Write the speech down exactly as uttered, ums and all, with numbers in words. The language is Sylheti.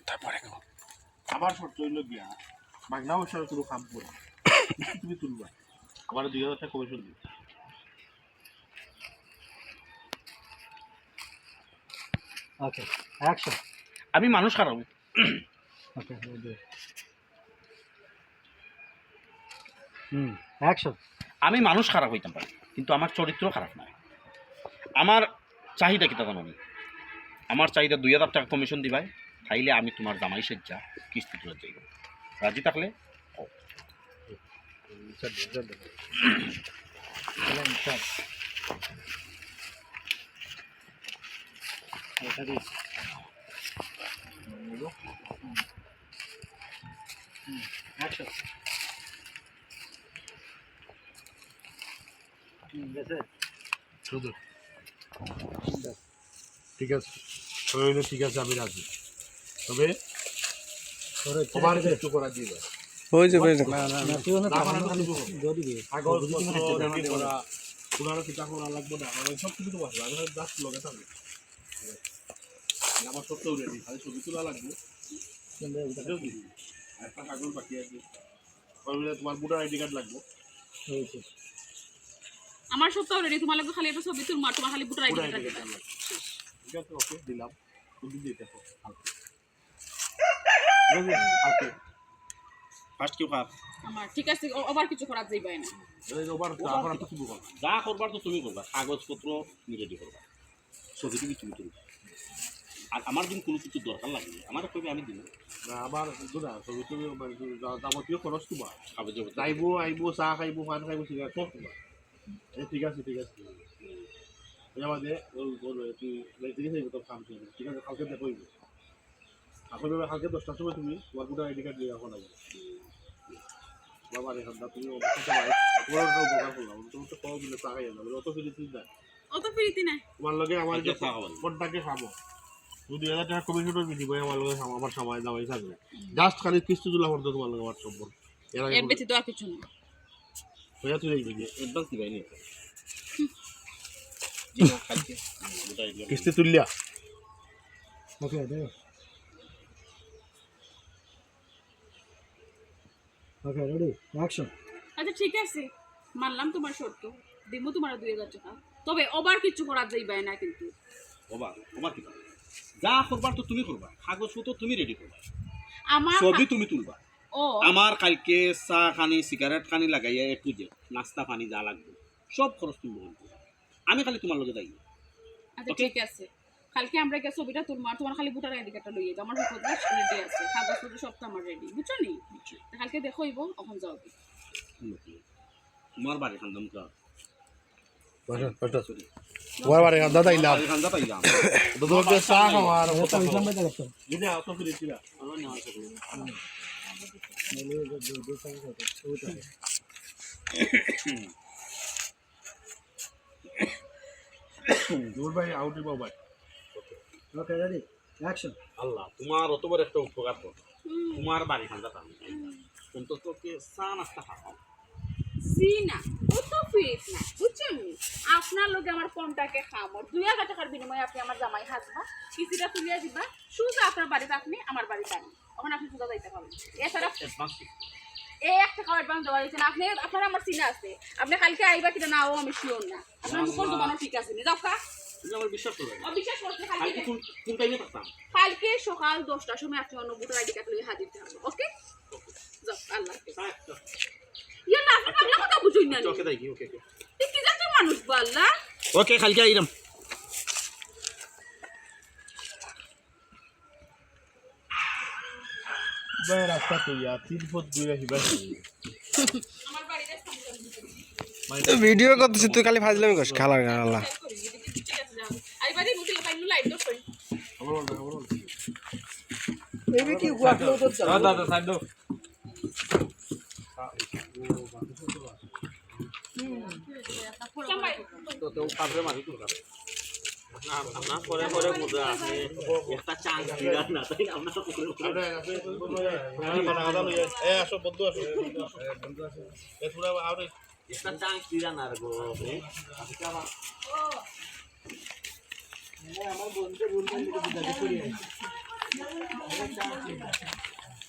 তারপরে কও। আমার শর্ত অইলো গিয়া, মাগনা পয়সার কুনু কাম করি তুমি তুলবা, আমার দুই হাজার টেকা কমিশন দিবা। ওকে, অ্যাকশন। আমি মানুষ খারাপ। ওকে, রেডি। হুম, অ্যাকশন। আমি মানুষ খারাপ অইতাম পারি, কিন্তু আমার চরিত্র খারাপ নায়। আমার চাহিদা কিতা জানো নি? আমার চাহিদা দুই হাজার টেকা কমিশন দিবায়, তাইলে আমি তুমার জামাই সাইজ্জা কিস্তি তুলাত যাইমু। রাজি থাকলে অ্যাকশন। হুম, গেছে। সুন্দর। সুন্দর। ঠিক আছে, রইল, ঠিক আছে, আমি রাজি। তবে ওরে, ওভার ছেড়ে দে। কিছু করা দিবে। হয়ে যাবে, হয়ে যাবে। না, না, না। না, তুই ওখানে না, থাম, না, ওখানে না, থাম। জোর দিবি। কাগজ পত্র, রেডি করা, পুরানো কিতা করা লাগবে না, আমার সব কিছু তো আছে, আমি জাস্ট লগে থাকবো। আমার সব তো রেডি, খালি ছবি তোলা লাগবে। সুন্দর, ওটা বুঝলি? আর একটা কাগজ বাকি আছে। ওই বলে তোমার ভোটার আইডি কার্ড লাগবে। হয়েছে। আমার সবটাও রেডি, তোমার লাগবে খালি একটা ছবি তুলবো আর তোমার খালি voter ID voter card ID লাগবে। কার্ড লাগবে। ঠিক আছে, ওকে, দিলাম। তুমি দিতে থাকো। ঠিক আছে, ওকে। ফার্স্ট কিউ কার? আমার, ঠিক আছে, ও-, ওভার কিছু করা যাইবে না। এই ওভার, ওভার ওভার কি? তো তুমি করবা। যা করবার তো তুমি করবা, কাগজপত্র তুমি রেডি করবা। ছবি টবি তুমি তুলবা। আর আমার যদি কোনো কিছু দরকার লাগে, আমার কইবে, আমি দিব। না, আমার কিন্তু না, ছবি টবি মানে যা-, যাবতীয় খরচ তোমার। খাবে যাবতীয়। যাইবো, আইবো, চা খাইবো, পান খাইবো, সিগারেট সব তোমার। এ, ঠিক আছে, ঠিক আছে। ওই আমাদের ওই, ওই, ওই, তুই লেট্রিন খাইবো, তোর কাম চলবে। ঠিক আছে, কালকে দেখো হইবো। কালকে, কালকে দশটার সময় তুমি তোমার ভোটার আইডি কার্ড নিয়ে এখন আইবো। বাবা রে, হান্দা, তুমি অবশ্যই তোমার, তোমার একটা উপকার করলাম। তুমি তো কম দিলে চা খাইয়া যাবে, অত ফিরে তুই না। অত ফিরিতি না। তোমার লগে আমার আচ্ছা, যে চা খাওয়ান। কোনটাকে খাবো? তুই দুই হাজার টেকা কমিশনের বিনিময়ে আমার লগে খাবো, আমার সময় দাও, এই থাকবে। হুম। জাস্ট খালি কিস্তি তুলা পড়তো তোমার লগে আমার সম্পর্ক। এর আগে এর কোনো ব্যতীত আর কিছু না। হইয়া তুই এই দিবি। অ্যাডভান্স দিবাই নি। জি না, কালকে। ওটা আইডিয়া। কিস্তি তুললিয়া? ওকে, দে। ওকে, রেডি, অ্যাকশন। আচ্ছা, ঠিক আছে, মানলাম তোমার শর্ত, দিমু তোমার দুই হাজার টেকা, তবে ওভার কিছু করা যাইবে না কিন্তু। ওভার, ওভার কি? যা করবার তো তুমি করবা, কাগজপত্র তুমি রেডি করবা, আমার ছবি কা-, তুমি তুলবা। ও। আমার কালকে চা খানি, সিগারেট খানি লাগাইয়া এ টু জেড, নাস্তা পানি যা লাগবে, সব খরচ তুমি বহন করবা। আমি খালি তোমার লগে যাই। আচ্ছা, ওকে? ঠিক আছে। কালকে আমরা গিয়া ছবিটা তুলমু, আর তোমার খালি ভোটার আইডি কার্ডটা লইয়া যাও, আমার সব রেডি আছে, কাগজপত্র সব তো আমার রেডি, বুঝছো নি? বুঝছি। তা কালকে দেখো হইব, এখন যাও। তোমার বাড়ি খান্দাম কা? বসো, বসো। তোমার বাড়ি খান্দা তাইলাম। বাড়ি খান্দা তাইলাম। দুধ দিয়ে চা খাওয়া আর কত খাওয়া। দিদি, অত ফিরে ফিরা। জোর ভাই, আউট দিব ভাই। ওকে, রেডি, অ্যাকশন। আল্লাহ, তোমার অত বড় একটা উপকার করো। হুম। তোমার বাড়ি খান্দা তাম। হুম। অন্তত কে চা নাস্তা খাওয়াও। জি না, অত ফিরিত না, বুঝছো নি? আপনার লগে আমার কোনটাকে খামর? দুই হাজার টেকার বিনিময়ে আপনি আমার জামাই হাজবা, কিস্তিটা তুলিয়া দিবা, সুজা আপনার বাড়িত আপনি, আমার বাড়িত আমি। এখন আপনি সুজা যাইতে পারবেন। এছাড়া অ্যাডভান্স কি? এই এক টেকাও অ্যাডভান্স দেওয়া হয়েছে না। আপনি, আপনার আমার চিনা আছে। আপনি কালকে আইবা কিনা না, ও আমি শিওর না। আপনার না, মুখর না। জবানও ঠিক আছে নি। যাও কা। তুমি আমার বিশ্বাস করবে না। অবিশ্বাস করতে কালকে কালকে কোন, কোন টাইমে থাকতাম? কালকে সকাল দশটার সময় আপনি অন্য ভোটার আইডি কার্ড লইয়া হাজির থাকবেন। ওকে? যাও, আল্লাহ হাফেজ। আচ্ছা। ইয়া না, আপনি পাগলা কথা বুঝুন না নি। ওকে, thank you, ওকে, ওকে। এ কি জাতের মানুষ গো আল্লাহ? ওকে, কালকে আইরাম। ভাই, রাস্তা তো ইয়া, তিন ফুট দূরে হিবা। ভিডিও করতেছি, তুই খালি ফাজলামি করিস, খালা গালা। এই কি হুয়া ফ্লো তো চালা। দাদা, দাদা, সাইড দাও। তো, তো, কাপড়ে মারি তো। না, না, পরে, পরে বুঝা আছে। একটা চান্স দিলাম না, তাই আমরা পরে, পরে। এ, আসো, বন্ধু, আসো। এ, তোরা আরে। একটা চান্স দিলা না রে গো। আমার বন্ধু, বন্ধু, আমি তো বুঝাতে পারি না।